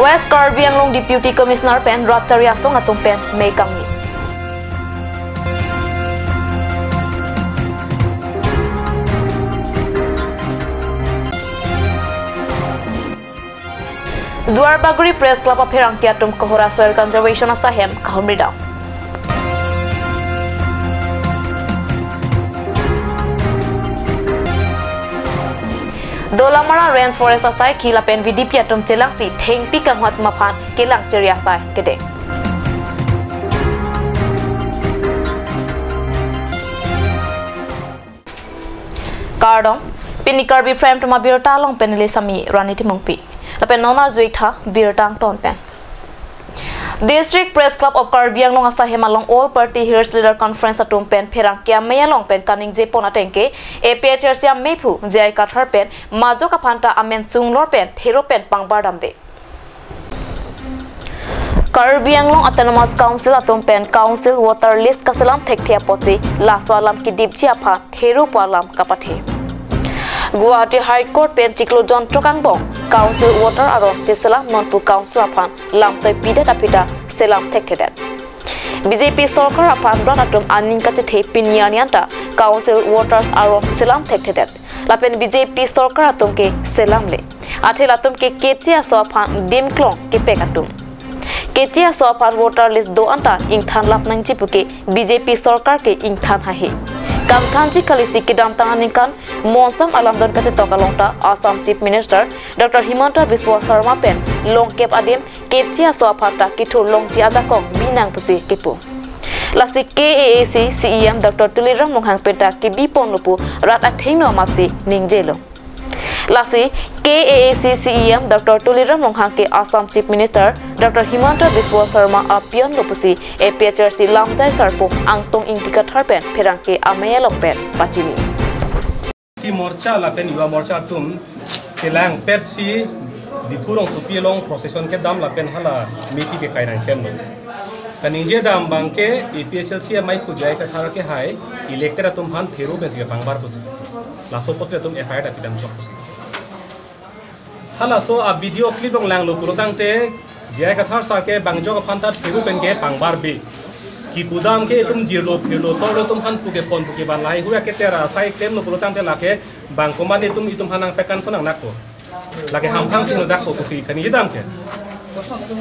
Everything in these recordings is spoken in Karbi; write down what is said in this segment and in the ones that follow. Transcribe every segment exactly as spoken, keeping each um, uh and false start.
West Karbi Anglong Deputy Commissioner pen rat chari asong atum pen mei kangni. Duar Bagori Press Club apherangke atum Kohora Soil Conservation asahem kahumri dam. Dolamara Range Forest asai khi lapen V D P atum chelangsi thengpi kanghon atum aphan kelang chiri asai kedeng. Kardom, pini Karbi Prime Time abirta along pen neli Sami Rani Timungpi. Lapen non arjuik tha birta angton pen. District Press Club of Karbi Anglong asahem along All Party Hills Leader Conference atum pen pherangke amei along pen kaningje pon atengke A P H L C ameiphu J I Kathar pen majok aphanta amen sunglor pen thero pen pangbar damde. Karbi Anglong Autonomous Council atum pen Council Voter List kaselam thekthe apotsi laso alam kedipji aphan thero pu alam kapathe. Guwahati High Court pen chiklo jon trok angbong Council Voter aron cheselam non pu Council aphan lamtoi pidet aphi ta selam thekthedet. B J P sorkar aphan rat atum aning kachethe pini arni anta Council Voters aron selam thekthedet. Lapen B J P sorkar atum ke selamle. Athe latum ke keche aso aphan dimklong kepek atum. Keche aso aphan voter list do anta ingthan lap nangji puke B J P sorkar ke ingthan hahe. Kamthanji kalisi kedamtang aningkan monsam alamdon kachetok along ta Assam Chief Minister Doctor Himanta Biswa Sarma pen longkep adim keche aso aphan ta kethur longji ajakong binang pusi kepu. Lasi K A A C C E M Doctor Tuliram Ronghang pen ta kebi ponlo pu rat athengno amatsi ningjelo. Lasi K A A C C E M Doctor Tuliram Ronghang ke Assam Chief Minister Doctor Himanta Biswa Sarma apion lo pusi A P H L C lamjai sarpo Angtong Ingti Kathar pen pherangke amei along pen pachini. Ti Morcha lapen Yuva Morcha atum chelangpetsi Diphu rongsopi along procession kedam lapen hala miti ke kainang ken. Kaningje dam abangke A P H L C ameiphu J I Kathar ke hai elected atum aphan thero pensi kepangbar pusi. Laso apotsi atum F I R ta pidam chok pusi. Halaso a video clip along langlo pulo tangte J I Kathar sir ke bang ajok aphan ta thero pen kepangbar bi. Kipu dam ke itum jirlo phirlo sorlo atum aphan puke pon puke ban lahai hu ya ke tera sai klemlo pulo tangte lake bang komat itum itum aphan nangpekan so nang nakpo. Lake hamphang sing lo dakpo pusi kaningje dam ke.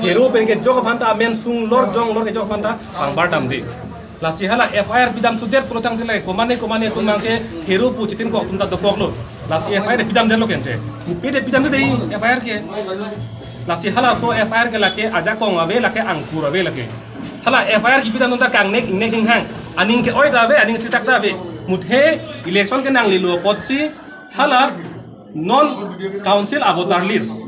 Thero pen ke ajok aphan ta amen sunglor jonglor ke ajok aphan ta pangbar damde. Lasi hala F I R pidam sudet pulo tangte lake komat komat atum abangke thero pu chitin kok atum ta dokoklo. Lasi F I R pidamdetlo kente. Kopi de pidamde dei F I R ke. Lasi halaso F I R ke lake ajakong ave, lake angkur ave lake. Hala F I R kipidam atum ta kangnek ingnek hinghang. Aning ke-oi ta ave, aning sisak ta ave. Muthe election ke nanglelo apotsi hala non council a voter list.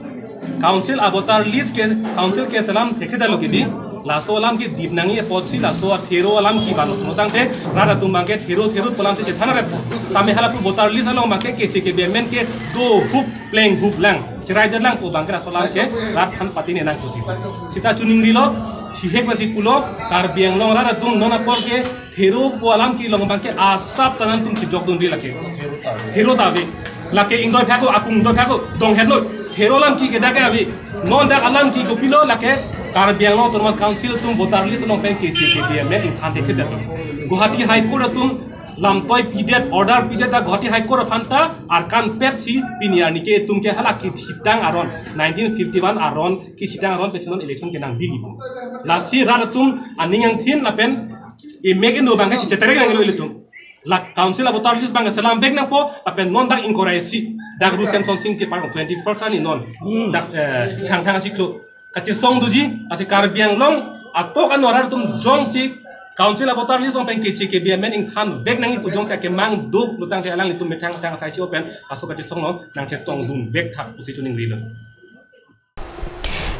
Council a voter list ke, council keselam thekthe lo kedi. Laso alam kedip nangji apotsi laso athero alam kevan lo tangte rat atum abangke thero thero pu alamsi chethan rep. Tame hala pu voter list along abangke keche kebe amen kedo hup pleng hup lang. Cherai det lang pu abangke laso alam ke rat aphan patine nang pusi. Sita chuningrilo, thihek masi pulo, Karbi Anglong rat atum non apor ke thero pu alam kelong abangke asap ta nangtum chejokdunri lake. Thero ta ave. Lake ingdoi phako, akung doi phako, donghet noi. Thero alam ke kedak ave. Non dak alam ke kopilo lake Karbi Anglong Autonomous Council atum voter list along pen keche kebe amen ingthan thekthe. Guwahati High Court atum lamtoi pidet, order pidet ta Guwahati High Court aphan ta arkan petsi pini arni ke itum ke hala kethitang aron nineteen fifty-one aron kethitang aron pensi non election kenangbi. Lasi rat atum aning angthin lapen emek eno abangke checheterek nanglo ilitum. La council a voter list abangke selamvek nangpo, lapen non dak ingkoi ra isi, dak Ru Semson Sing chepar twenty-first arni non. Dak, eh, Thangthang achiklo. Kachesong doji, lasi Karbi Anglong atok ano rat atum jongsi council a voter list along pen keche kebe amen ingthanvek nangji pu jongsi akemang duk lo tangte alanglitum methang thang asai si open, laso kachesong along nangchetongdunvek thak pusi chuningrilo.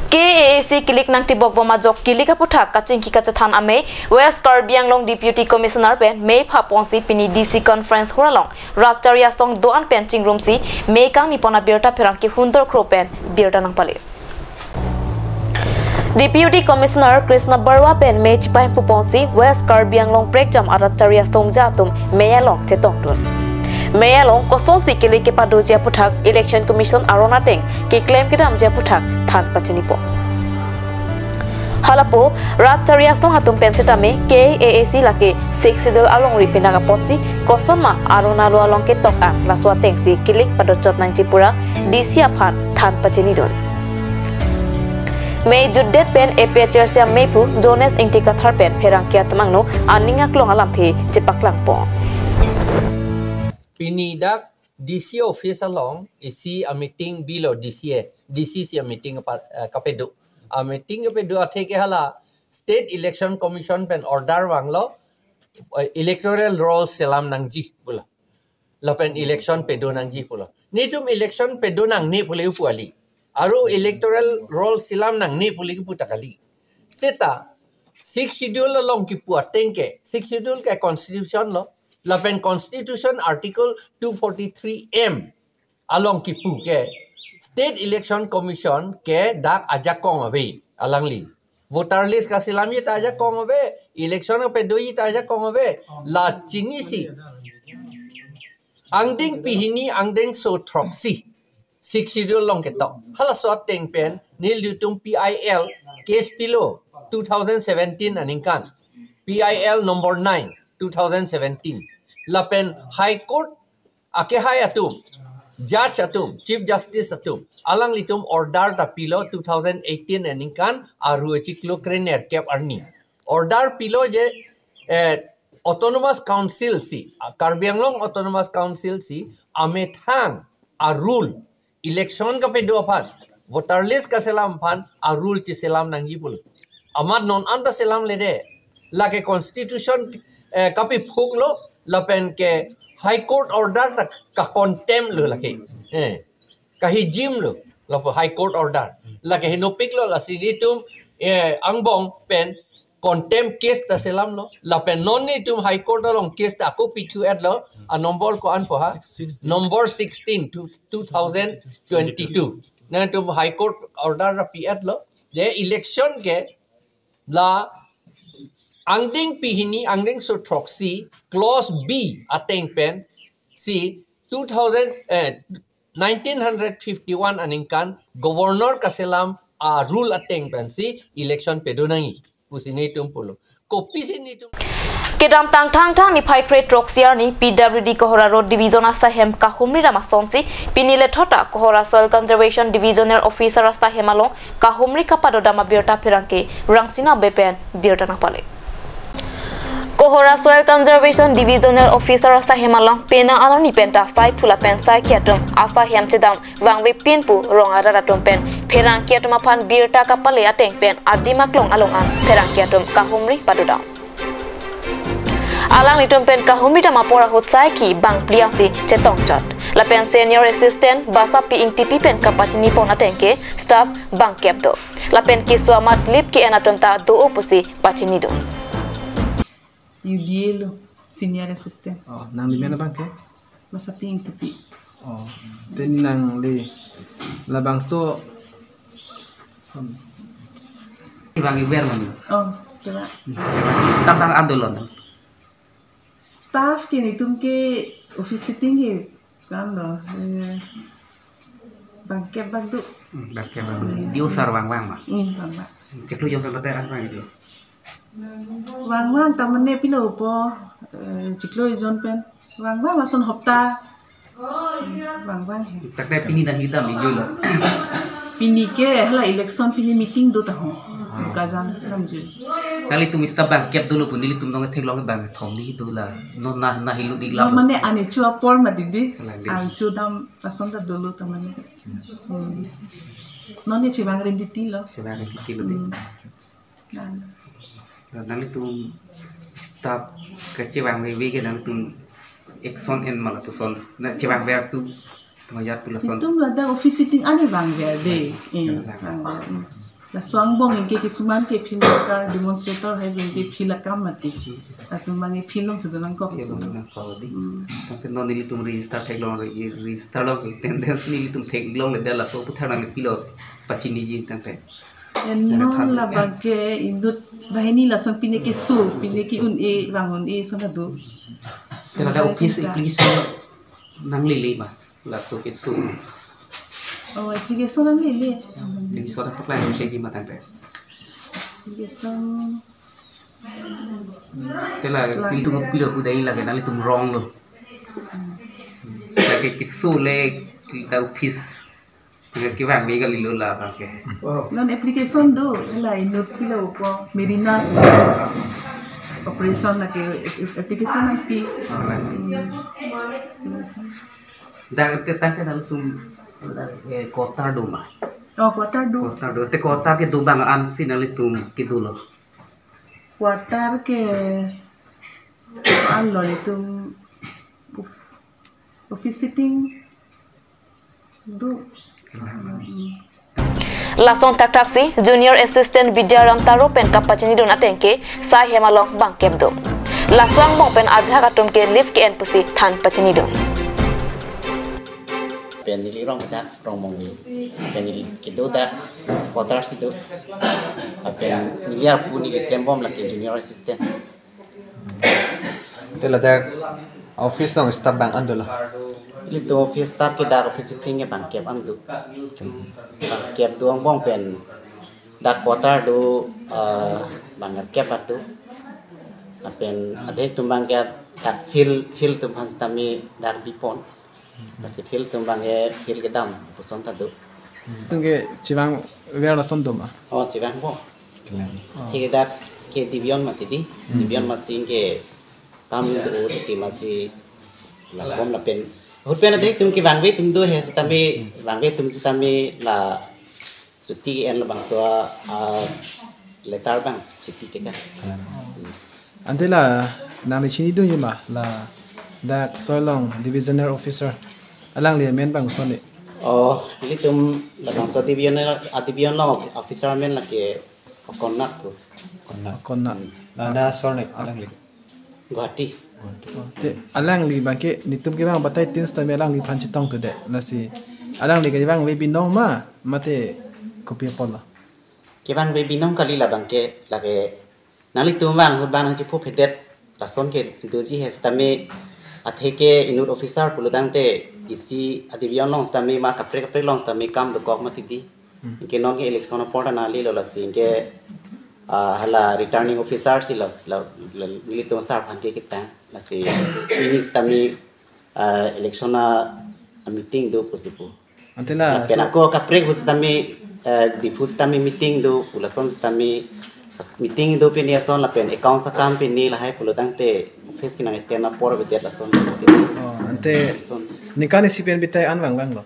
K A A C kilik nangtibok bom ajok kilik aputhak kachingki kachethan amei West Karbi Anglong Deputy Commissioner pen mei phaponsi pini D C Conference Hall along rat chari asong do-an pen chingrumsi mei kangni pon abirta pherangke hundor kro pen birta nangpale. Deputy Commissioner Krishna Barua pen mei chipahempuponsi West Karbi Anglong prekjam arat chari asongja atum mei along chetongdun. Mei along kosonsi kele kepadoji aputhak Election Commission aron ateng keklem kedamji aputhak than pachinipo. Halapu rat chari asong atum pen sitame K A A C lake Sixth Schedule alongri pinak apotsi kosonma aron aro along ketok-an laso atengsi kilik padochot nangji pura D C aphan than pachinidun. Mei jutdet pen A P H L C amephu Jones Ingti Kathar pen pherangke atum angno aning aklong alamthe chepaklangpon. Pini dak D C office along isi a meeting bilo D C A, D C C a meeting apa, eh, kapedo. A meeting kapedo athe ke hala State Election Commission pen order vanglo, eh, electoral roll selam nangji pulo. Lapen election pedo nangji pulo. Netum election pedo nangne pule upu kali. Aru electoral roll selam nangne pule upu ta kali. Seta Sixth Schedule along kipu ateng ke, Sixth Schedule ke constitution lo, lapen constitution article two forty-three M along kipu ke State Election Commission ke dak ajakong ave alangli. Voter list kaselamji ta ajakong ave, election kapedoji ta ajakong ave, la chinisi angdeng pehini angdengso throksi Sixth Schedule along ketok. Halaso ateng pen nelitum P I L case pilo two thousand seventeen aningkan. P I L number nine, two thousand seventeen. Lapen High Court akehai atum, judge atum, Chief Justice atum, alanglitum order ta pilo two thousand eighteen aningkan aru achiklo krenerkep arni. Order pilo je, eh, Autonomous Council si, ah, Karbi Anglong Autonomous Council si amethang a rule, election kapedo aphan, voter list kaselam aphan a rule chiselam nangji pulo. Amat non anta selamledet. Lake constitution, eh, kapephuklo, lapen ke High Court order ta ka contempt lo lake. Eh, kahijimlo, lapu High Court order. Lake henopiklo, lasi netum, eh, angbong pen contempt case ta selamlo. Lapen non netum High Court along case ta ako pithu-etlo. A number ko-an po ha? Number sixteen to two thousand twenty-two. Netum High Court order ta pi-etlo. Je election ke la angdeng pehini angdengso throksi clause B ateng pensi two thousand, eh, nineteen hundred fifty-one aningkan governor kaselam a rule ateng pensi election pedo nangji pusi netum pulo. Kopisi netum. Kedamtang Thangthang niphai kre-throksi arni P W D Kohora Road Division asahem kahumri dam asonsi pini lethot ta Kohora Soil Conservation Divisional Officer asahem along kahumri kapadodam abirta pherangke Rangsina Bey pen birta nangpale. Kohora Soil Conservation Divisional Officer asahem along penang arni pen ta saiphu lapen saikhi atum asahem chedam vangvepin pu rong arat atum pen pherangke atum aphan birta kapale ateng pen adim aklong along an pherangke atum kahumri padodam. Alanglitum pen kahumri dam apor ahut saikhi bangphli ansi chetongchot. Lapen Senior Assistant Basapi Ingtipi pen kapachinipon ateng ke staff bangkep do. Lapen keso amat lip ke-en atum ta do-o pusi pachinidun. U D A lo, Senior Assistant. Oh, nangli men abang ke? Basapi Ingtipi. Oh, te nangli labangso bang iber mani. Oh, coba. Staff bang-an dolo. Staff ke netum ke office sitting ke kan lo. Eh, bangkep bang do. Hmm, bangkep bang. Hmm. Diu sar bang bang ma. Hmm, bang bang. Chiklo jon pen batai an bang itu. Bang bang tamane pilo po, eh, chiklo jon pen. Bang bang lason hopta. Bang bang he. Takte pini dah kita minggu lo. Pini ke hala election pini meeting do taho. Kajan namju. Nanglitum staff bangkep dolo pu nelitum dong theklong bangthom ni dola. Non na na hilu di. Tamane ani chu apor ma didi. Lagi. Ang chu dam lason ta dolo tamane. Hmm. Non ni chibang renditi lo. Chibang renditi lo di. Hmm. Nang. Nanglitum staff kachevang veve ke nanglitum action en ma lapuson. Na chevang ve tu. Tumayat pu lason. Netum ladak office sitting ani vangver de. Eh, vangver. Laso angbong ke kisuman ke field worker, demonstrator hai ke field akam mati. Latum bang field along sudah nangkok. Iya, bang nangkok di. Hmm. Tapi non nelitum register theklong, register lo attendance nelitum theklongle, laso aputhak nangli pilo pachiniji tangte. Eh, non labang ke inut banghini lason pine keso, pine ke-un-e, vang-un-e, son adu. Tela da office application nanglele ma. Laso keso. Oh, application nanglele. Di sora supply mo siya di matang pe. Application. Te la, pil tum pil aku dai lake nanglitum rong lo. Lake keso le, kita office. Kita kevang mega lilo la, okay. Non application do, la inut pilo ko, Merina operation lake application isi. Dak te tangke nanglitum, eh, quarter do ma. Oh, quarter do. Quarter do. Te quarter kedo abang ansi nanglitum kedo lo. Quarter ke an lo itum office sitting do. Lason thakthak si Junior Assistant Bidyaram Taro pen kapachinidun ateng ke saihem along bangkep do. Laso angbong pen ajahak atum ke leave ke-en pusi than pachinidun. Pen neli rong dak Rongmongni. Pen neli kedo dak quarter si do. Pen neli arpu neli klembom lake junior assistant. Te ladak office along staff bang an dolo. Ilitum office staff ke dak office sitting ke bangkep an do. Bangkep do angbong pen dak quarter do, eh, bangkep an do. Pen adhek atum abang ke dak field, field atum aphan sitame dak bipon. Lasi field atum abang ke field kedam puson ta do. Itum ke chevangver lason do ma? Oh, chevangpo. Kali. Oh. Thik dak ke Divion mati di. Hmm. Divion masi ke kam do titi masi labom lapen. Ahut pen adhek atum kevangve atum do he sitame, vangve atum sitame la chuti en labangso a, ah, letter abang chipi teka. Ante la nangli chinidunji ma ladak Soilong Divisional Officer alangli amen bang koson le? Oh, ilitum labangso divisional, a division along officer amen lake Okon Nat ko. Okon Nat. Okon Nat. Hmm. Ladak asor ne alangli? Guwahati. Oh, te alangli abang ke netum kevang batai tin sitame alangliphan chetongthudet. Lasi alangli kevangve binong ma mate kopi apotlo? Kevangve binong kali labang ke, lake nanglitum vang ahut abang nangchephopedet lason ke doji he sitame atheke inut officer pulo tangte isi a division along sitame ma kaprek kaprek along sitame kam dokok mati di. Hmm. Anke non ke election apor ta nanglelo lasi anke, ah, hala returning officer si la, la, la, nelitum sar aphan ke ketang lasi pini sitame, ah, election a, a meeting do pusi pu. Ante la lapen so ako kaprek ahut sitame, eh, Diphu sitame meeting do, pu lason sitame meeting do pini ason lapen accounts akam pini lahai pulo tangte office kenang attend apor avedet lason. Oh, ante lason. Ningkan isi pen bitai an vang vanglo?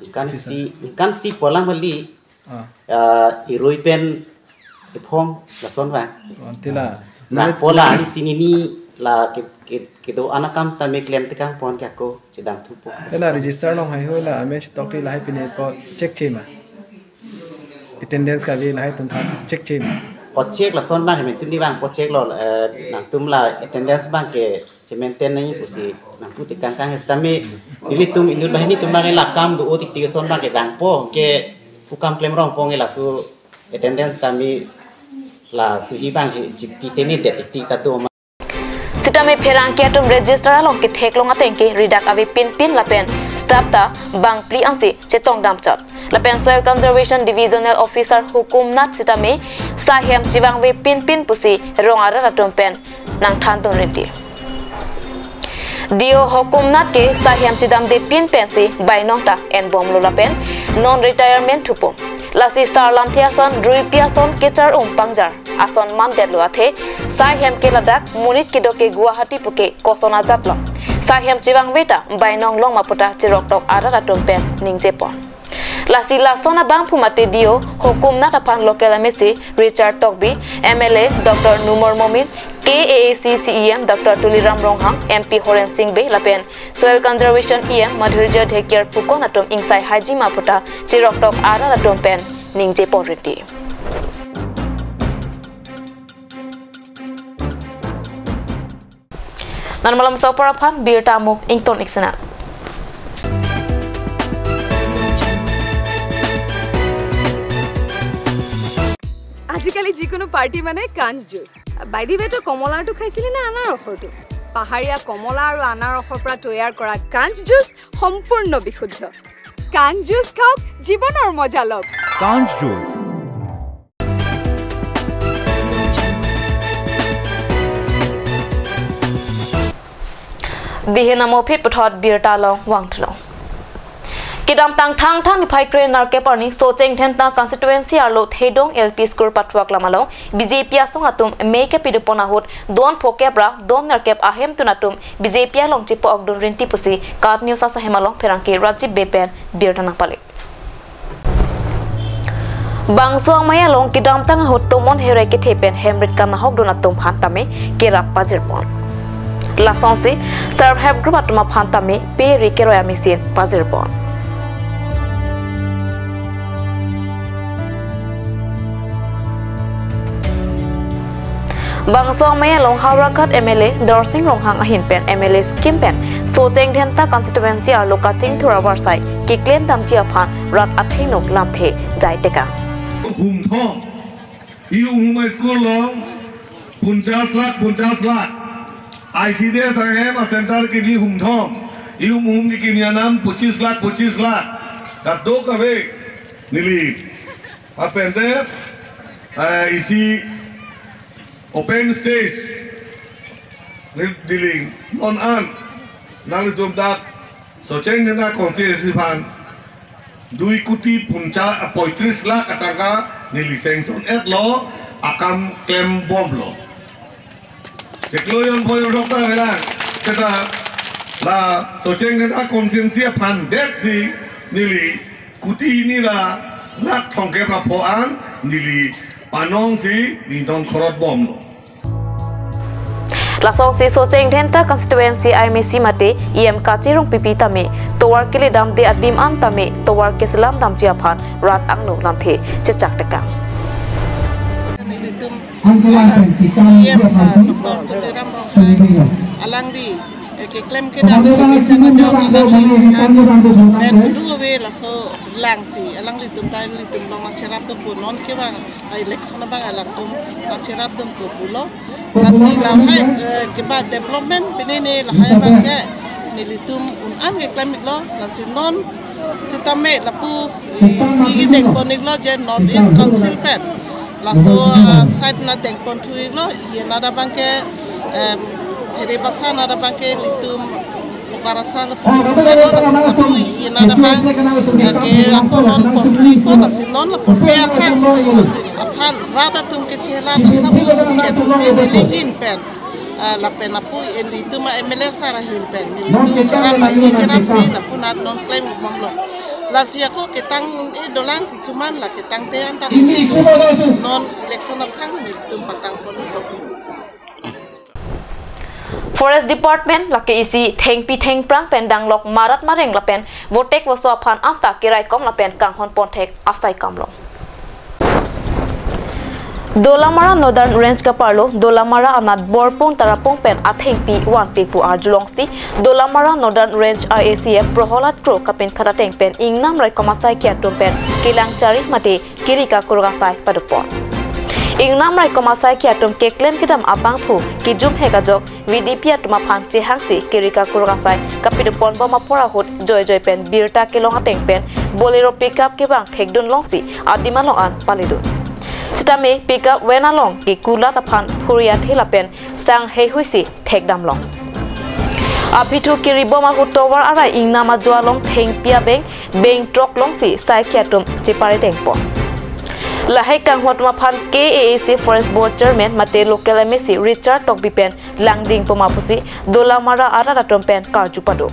Ningkan isi, ningkan isi pu alam kali. Ah. Ah, irui pen iphong lason vang. Oh, ante la. Nangpo la, isi nini la ke, ke, kedo-an akam sitame klem tekangpon ke ako chedamthupo. Te la register along haihui la amen chetok ti lahai pini apot check che ma? Attendance kave lahai atum aphan check che ma? Apot check lason abang hemen tuni vangpo check lo, eh, nangtum la attendance abang ke che-maintain nangji pusi nangpu tekang kang he sitame nelitum inut banghini atum abang ke la kam do-o tiktik ason abang ke vangpo ke pu kam klem rongpo ke laso attendance tame la suhi abang si, si pi tene det iti ta do ma. Sitame pherangke atum register along ketheklong ateng ke redak ave pinpin lapen staff ta bangphli ansi chetong damchot. Lapen Soil Conservation Divisional Officer Hukum Nat sitame saihem chevangve pinpin pusi rong arat atum pen nangthandun rinti. D O Hukum Nat ke saihem chedamde pin pensi bainong ta enbomlo lapen non retirement thupo. Lasi sar lamthe ason ruipi ason kechar-um pangjar ason mandetlo athe saihem ke ladak monit kedo ke Guwahati puke koson ajatlo. Saihem chevangve ta bainong long ma pu ta cheroktok arat atum pen ningjepon. Lasi lason abangphu mate D O Hukum Nat aphan local M A C Richard Tokbi, M L A Doctor Numal Momin, K A A C C E M Doctor Tuliram Ronghang, M P Horen Sing Bey lapen Soil Conservation E M Madhurjya Dhekiar pukon atum ingsai haiji ma pu ta cheroktok arat atum pen ningjepon rinti. Non malom so apor aphan birta mo ington iksena. আজিকালি যিকোনো পাৰ্টি মানে কাঞ্চ juice. By the ৱে, তই কমলাৰটো খাইছিলি নে আনাৰসৰটো? পাহাৰীয়া কমলা আৰু আনাৰসৰ পৰা তৈয়াৰ কৰা কাঞ্চ জুচ সম্পূৰ্ণ বিশুদ্ধ। কাঞ্চ জুচ খাওক, জীৱনৰ মজা লওক। কাঞ্চ juice. Dihin amo phit puthot birta along vangthulo. Kedamtang Thangthang niphai kre nerkep arni Socheng Dhenta constituency arlo Thedong L P School pathuak lam along B J P asong atum mei kepidupon ahut don phokep ra don nerkep ahemtun atum B J P along chipo-okdun rinti pusi KAT News asahem along pherangke Rajiv Bey pen birta nangpale. Bangso amei along kedamtang ahut tomon herai kethe pen hemrit kanahokdun atum aphan tame kerap pajirpon. Lasonsi self help group atum aphan tame pe ri keroi amesen pajirpon. Bangso amei along Howraghat M L A Darsing Ronghang ahin pen M L A scheme pen Socheng Dhenta constituency arlo kachingthur avarsai keklem damji aphan rat athengno lamthe jai tekang. Humthong, Ihum Hum High School along ponchash lakh, ponchash lakh. I C D S ahem a-center kimi humthong. Ihum Hum kimi anam ponchash lakh, ponchash lakh. Kadokave neli. Lapen te, eh, isi open stage, neli diling non an, nanglitum dak Socheng Dhenta constituency aphan dui koti poncha-, poitris lakh atangka neli sanction etlo, akam klembomlo. Chiklo yon pho yon rok ta velang, seta la Socheng Dhenta constituency aphan det si neli koti hini ra lakh thomkep ra pho an neli panong si ningtong khorot bomlo. Lasonsi Socheng Dhenta constituency I M A C mate E M Kachi Rongpipi tame tovar keledamde adim an tame tovar keselam damji aphan rat angno lamthe chechak tekang. Nelitum C E M sir Doctor Tuliram Ronghang alangli, eh, keklem kedam kami sana jawab alangli kan pen dua ave laso langsi alanglitum ta ilitum along nangcherapdun pu non kevang, ah, election abang alangtum nangcherapdun pu pulo. Lasi lahai, eh, keba development pine ne lahai abang ke nelitum un-an keklem iklo, lasi non sitame lapu, eh, si kedengpon iklo je North East Council pen. Laso, ah, side na dengpon thu iklo, ye nada abang ke, eh, Theribasa nada abang ke nelitum Bokarasa lapu, lapu ye nada abang, eh, ke lapu non pon thu ikpo, lasi non lapu pe aphan, aphan rat atum kechela ta sapu suchet se neli ahin pen. Ah, lapen lapu ilitum a-M L A sir ahin pen nelitum cherap, neli cherapsi lapu nat non klembomlo. Lasi ako ketang, eh, dolang kisuman la ketang te anta non election aphrang nelitum patangpon iklo. Forest Department lake isi thengpi thengphrang pen danglok marat mareng lapen votek voso aphan anta keraikom lapen kanghon ponthek asai kamlo. Dolamara Northern Range kaparlo Dolamara anat Borpung Tarapung pen athengpi vanpi pu arjulongsi Dolamara Northern Range R A C F Proholad Kro kapinkhat ateng pen ingnam raikom asaikhi atum pen kelang chari mate kiri kakurok asai padopon. Ingnam raikom asaikhi atum keklem kedam abangphu kejum hek ajok V D P atum aphan chehangsi kiri kakurok asai kapidopon bom apor ahut joijoi pen birta kelong ateng pen Bolero pickup kevang thekdun longsi adim along an paledun. Sitame pickup van along kekulat aphan phuri athe lapen sang heihuisi thekdamlong. Aphi thu kiribom ahut tovar arai ingnam ajo along thengpi abeng beng trok longsi saikhi atum chepare dengpon. Lahai kanghon atum aphan K A A C Forest Board Chairman mate local M A C Richard Tokbi pen langding poma pusi Dolamara arat atum pen karju pado.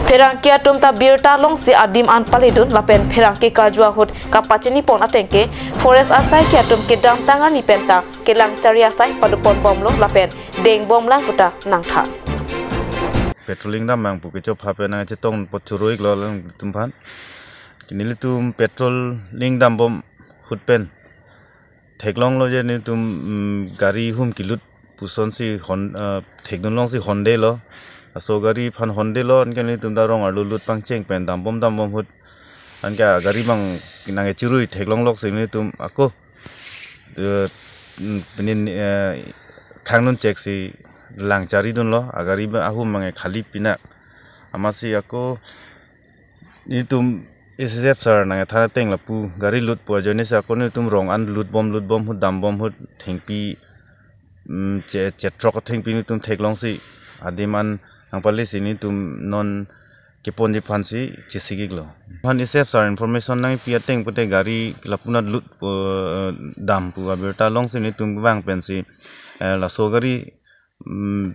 Pherangke atum ta birta longsi adim an paledun lapen pherangke karju ahut kapachinipon ateng ke Forest asaikhi atum kedamtang arni pen ta kelang chari asai padopon bomlo lapen dengbomlang puta nangthan. Patrolling dam mang pu kechopha pen nangchetong pot churui iklo alanglitum aphan. Nelitum patrolling dambom ahut pen theklonglo je nelitum, mm, gari hum kelut pusonsi hon, ah, thekdun longsi hondelo. Laso gari aphan hondelo anke nelitum ta rong arlo lut pangcheng pen dambom dambom ahut anke gari abang nangkechirui theklonglok si nelitum ako, eh, mm, pini, eh, thangnun chek si lang charidunlo, agari ba ahum abang khali pinak. Amatsi ako nelitum S S F sir nangthan ateng lapu gari lut pu ajoine si ako nelitum rong an lutbom lutbom ahut dambom ahut thengpi, mm, che, chetrok thengpi nelitum theklongsi Adim an nangpale si netum non keponji aphansi chesikiklo. Aphan S F sir information nangpi ateng pute gari lapunat lut pu, eh, dam pu abirta longsi netum vang pensi, eh, laso gari, mm,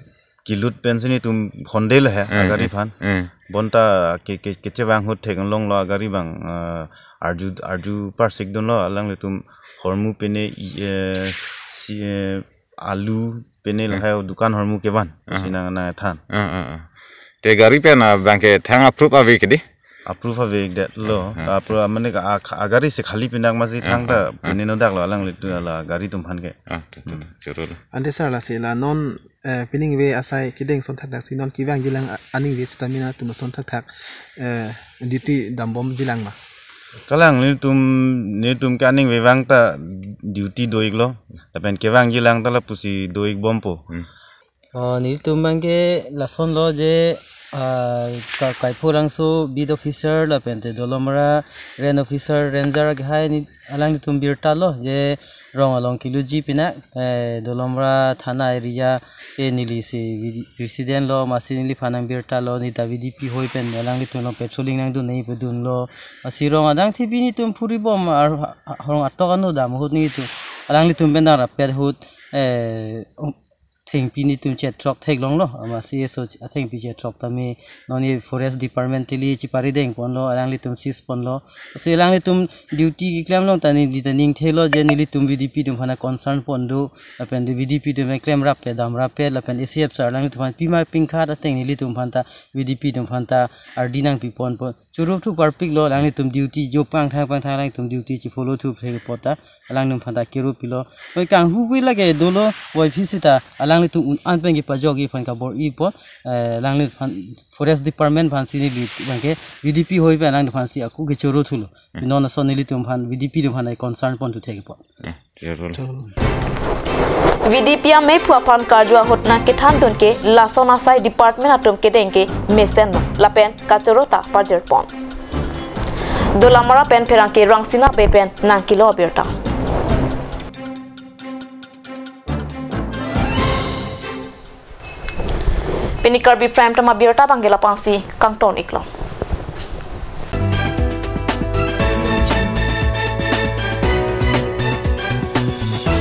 kelut pensi netum hondelo he, hmm, agari aphan. Hmm. Bonta ke, ke, kechevang ahut theklonglo agari abang, eh, arju, arju parsikdunlo alanglitum hormu pene, eh, si, eh, alu pene, hmm, lahai dukan hormu kevan. Ah. Sinang nangthan. Ah, ah, ah. Te gari pen abangke thang approve ave kedi? Approve ave det lo. Ah, ah. Approve mane ka, a, agari si khali pinak masi, ah, thang ta, ah, ah, pene nodak lo alanglitum ala gari atum aphan ke. Ah, tu, tu, hmm, choro lo. Ante sir, lasi la non, eh, pining ave asai kedeng ason thakthak si non kevangjilang a-, aning ave seta mena atum ason thakthak, eh, duty dambomjilang ma? Kalang netum, netum ke aning ave vang ta duty do-iklo. Lapen kevangjilang ta lapusi do-ikbompo. Hmm. Oh, netum abangke lasonlo je, ah, Ka-, Kaipholangso beat officer lapen te Dolamara range officer, ranger ke hai ni alanglitum birtalo je rong along kelutji pinak, eh, Dolamara thana area ke neli si V D, resident lo, masi neliphan nangbirtalo, neta V D P hoi pen alanglitum along patrolling nangdun nai padunlo. Masi rong adang thipi netum phuribom ar, rong atok ano dam ahut netum alanglitum pen nangrapet ahut, eh, um, thengpi netum chethrok theklonglo, ama C S O athengpi chethrok tame non e forest department tili chipari dengponlo, alanglitum seize ponlo. Si alanglitum duty keklem along ta neli ta ning thelo je nelitum V D P atum aphan concern pon do, lapen V D P atum klem rapet dam rapet, lapen A C F sir alanglitum aphan pima pingkhat ateng nelitum aphan ta V D P atum aphan ta ardi nangpi ponpo. Choro thu parpiklo, alanglitum duty jo pangthang pangthang alanglitum duty chi follow thu phek apot ta alanglitum aphan ta kero pilo. Oi kanghu kui lake dolo, voi phi seta alanglitum un an pen kepajokji aphan kabor-ipo, eh, alanglitum aphan forest department aphansi neli abangke V D P hoi pen alanglitum aphansi ako kechoro thulo. Hmm. Non ason nelitum aphan V D P atum aphan concern pon thu thekpo. Hmm. V D P amei phu aphan karju ahut nangkethandun ke lason asai department atum kedeng ke mesen ma lapen kachoro ta pajirpon. Dolamara pen pherangke Rangsina Bey pen nangkelo abirta. Pini Karbi Prime Time abirta abangke la-ansi kangton-iklo.